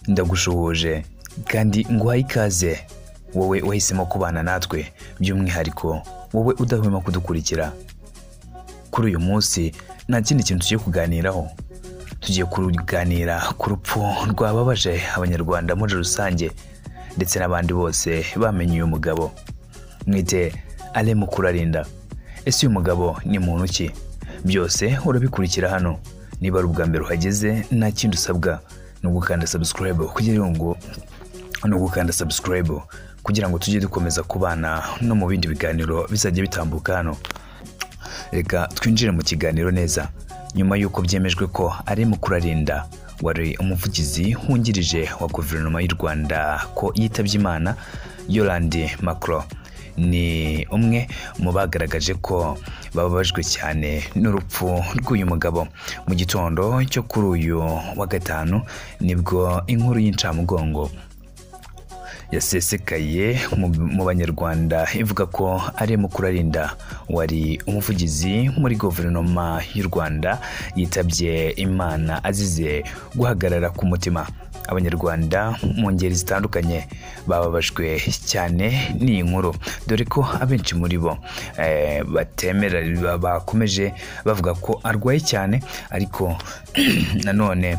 Ndagushuhuje kandi nguhaye ikaze wowe wahisemo kubana natwe, by'umwihariko wowe udahwema kudukurikira. Kuri uyu munsi nta kindi kintu tugiye kuganiraho, tugiye kuganira ku rupfu rwababaje Abanyarwanda muri rusange ndetse n'abandi bose bamenye uyu mugabo mwite Alain Mukurarinda. Ese uyu mugabo ni muntu ki? Byose urabikurikira hano. Niba ari ubwa mbere uhageze, nta kindi usabwa ni ugukanda subscribe kugira ngo tujye dukomeza kubana no mu bindi biganiro bizajya bitambuka hano. Reka twinjire mu kiganiro neza. Nyuma y'uko byemejwe ko Alain Mukurarinda wari umuvugizi wungirije wa guverinoma y'u Rwanda ko yitabye Imana, Yolande Macron ni umwe mu bagaragaje ko bababajwe cyane n'urupfu rw'uyu mugabo. Mu gitondo cyo kuri uyu wa gatanu nibwo inkuru y'incamugongo yasesekaye mu Banyarwanda ivuga ko Alain Mukurarinda wari umuvugizi muri guverinoma y'u Rwanda yitabye Imana azize guhagarara ku mutima. Abanyarwanda mu ngeri zitandukanye bababajwe cyane n'iyi nkuru, dore ko abenshi muri bo batemera, bakomeje bavuga ko arwaye cyane, ariko nanone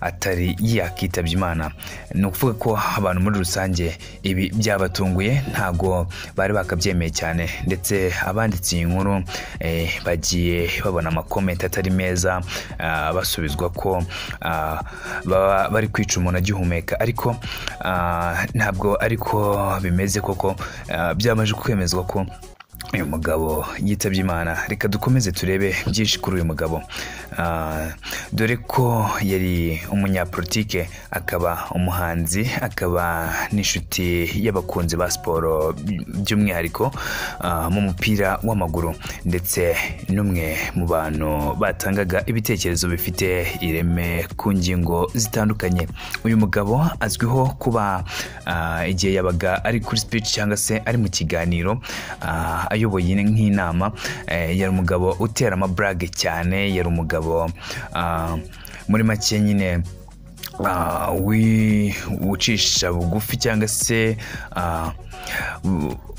atari yakitabye Imana. Ni ukuvuga ko abantu muri rusange ibi byabatunguye, ntago bari bakabyemeye cyane, ndetse abanditse iyi nkuru bagiye babona amakomenti atari meza, basubizwa ko baba bari kwica umuntu agihumeka, ariko ntabwo ariko bimeze koko. Byamaze kwemezwa ko uyu mugabo yitabye Imana. Reka dukomeze turebe byinshi kuri uyu mugabo. Dore ko yari umunyapolitike, akaba umuhanzi, akaba n'inshuti y'abakunzi ba siporo, by'umwihariko mu mupira w'amaguru, ndetse n'umwe mu bantu batangaga ibitekerezo bifite ireme ku ngingo zitandukanye. Uyu mugabo azwiho kuba igihe yabaga ari kuri speech cyangwa se ari mu kiganiro, ayoboye nk'inama, yari umugabo utera amaburage cyane. Yari umugabo muri make nyine ucisha bugufi cyangwa se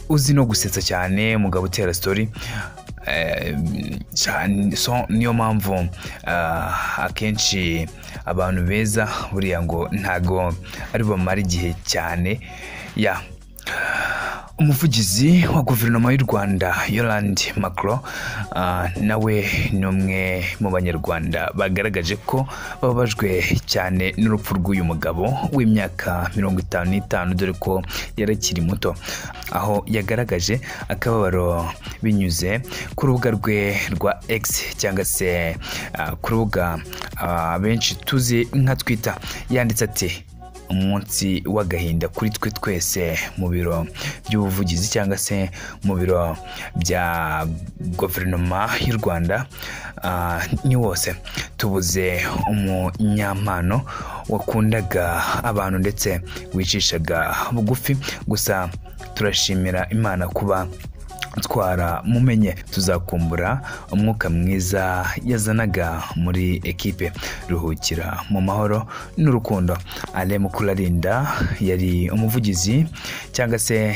uzi no gusetsa cyane, umugabo utera story. So niyo mpamvu akenshi abantu beza buriya ngo ntago ari bamara igihe cyane. Ya umuvugizi wa guverinoma y'u Rwanda Yolande Macron nawe ni umwe mu Banyarwanda bagaragaje ko bababajwe cyane n'urupfu rw'uyu mugabo w'imyaka 55, dore ko yari akiri muto, aho yagaragaje akababaro binyuze ku rubuga rwe rwa X cyangwa se ku rubuga benshi tuzi nka Twitter. Yanditse ati: "Umunsi w'agahinda kuri twe twese mu biro by'ubuvugizi cyangwa se mu biro bya guverinoma y'u Rwanda ni wose. Tubuze umunyampano wakundaga abantu ndetse wicishaga bugufi. Gusa turashimira Imana kuba twaramumenye. Tuzakumbura umwuka mwiza yazanaga muri ekipe. Ruhukira mu mahoro n'urukundo." Alain Mukurarinda yari umuvugizi cyangwa se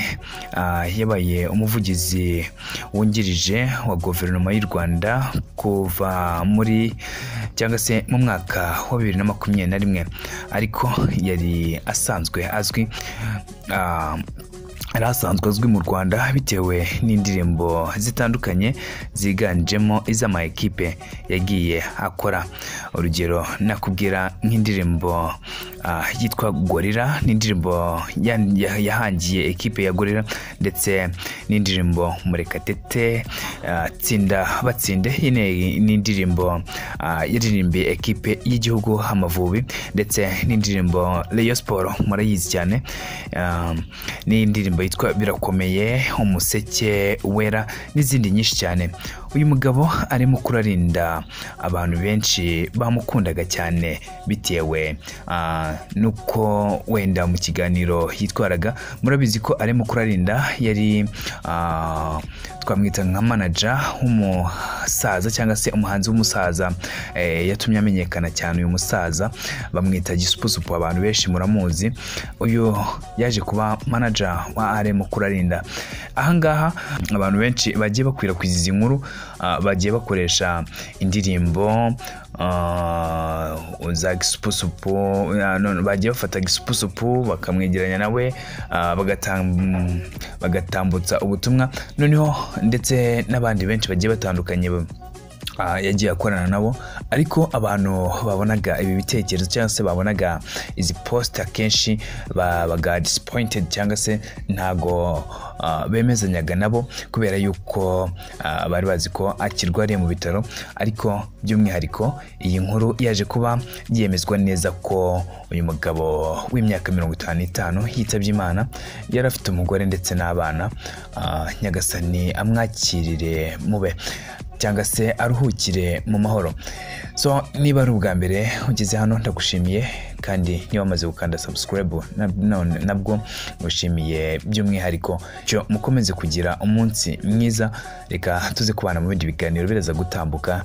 yabaye umuvugizi wungirije wa guverinoma y'u Rwanda kuva muri cyangwa se mu mwaka wa 2021, ariko yari asanzwe azwi mu Rwanda bitewe n'indirimbo zitandukanye ziganjemo iz'ama ekipe yagiye akora. Urugero nakubwira nk'indirimbo yitwa Gorilla, n'indirimbo yahangiye ekipe ya Gorilla, ndetse n'indirimbo Murekatete, Tsinda Batsinde. Iyi ni indirimbo yaririmbiye ekipe y'igihugu Amavubi, ndetse n'indirimbo Rayon Sport murayizi cyane, n'indirimbo yitwa Birakomeye, Umuseke Wera n'izindi nyinshi cyane. Uyu mugabo arimo kurarinda abantu benshi bamukundaga cyane bitewe nuko wenda mu kiganiro yitwaraga. Murabizi ko arimo kurarinda yari Twamwita nka manager w'umusaza cyangwa se umuhanzi w'umusaza, yatumye amenyekana cyane. Uyu musaza bamwita Gisupusupu, abantu benshi muramuzi. Uyu yaje kuba manager wa Alain Mukurarinda. Ahangaha abantu benshi bagiye bakwirakwiza izi nkuru, bagiye bakoresha indirimbo za Gisupusupu, bagiye bafata Gisupusupu bakamwegeranya nawe, bagatambutsa ubutumwa. Noneho ndetse n'abandi benshi bagiye batandukanye yagiye akorana nabo, ariko abantu babonaga ibi bitekerezo cyangwa se babonaga izi post akenshi babaga disappointed cyangwa se ntago bemezanyaga nabo, kubera yuko bari bazi ko akirwariye mu bitaro. Ariko by'umwihariko iyi nkuru yaje kuba yemezwa neza ko uyu mugabo w'imyaka 55 yitabye Imana, yari afite umugore ndetse n'abana. Nyagasani amwakirire mube cyangwa se aruhukire mu mahoro. So niba ari ubwa mbere ugeze hano ndagushimiye, kandi niba wamaze gukanda subscribe nabwo ngushimiye by'umwihariko. Cyo mukomeze kugira umunsi mwiza, reka tuze kubana mu bindi biganiro biraza gutambuka.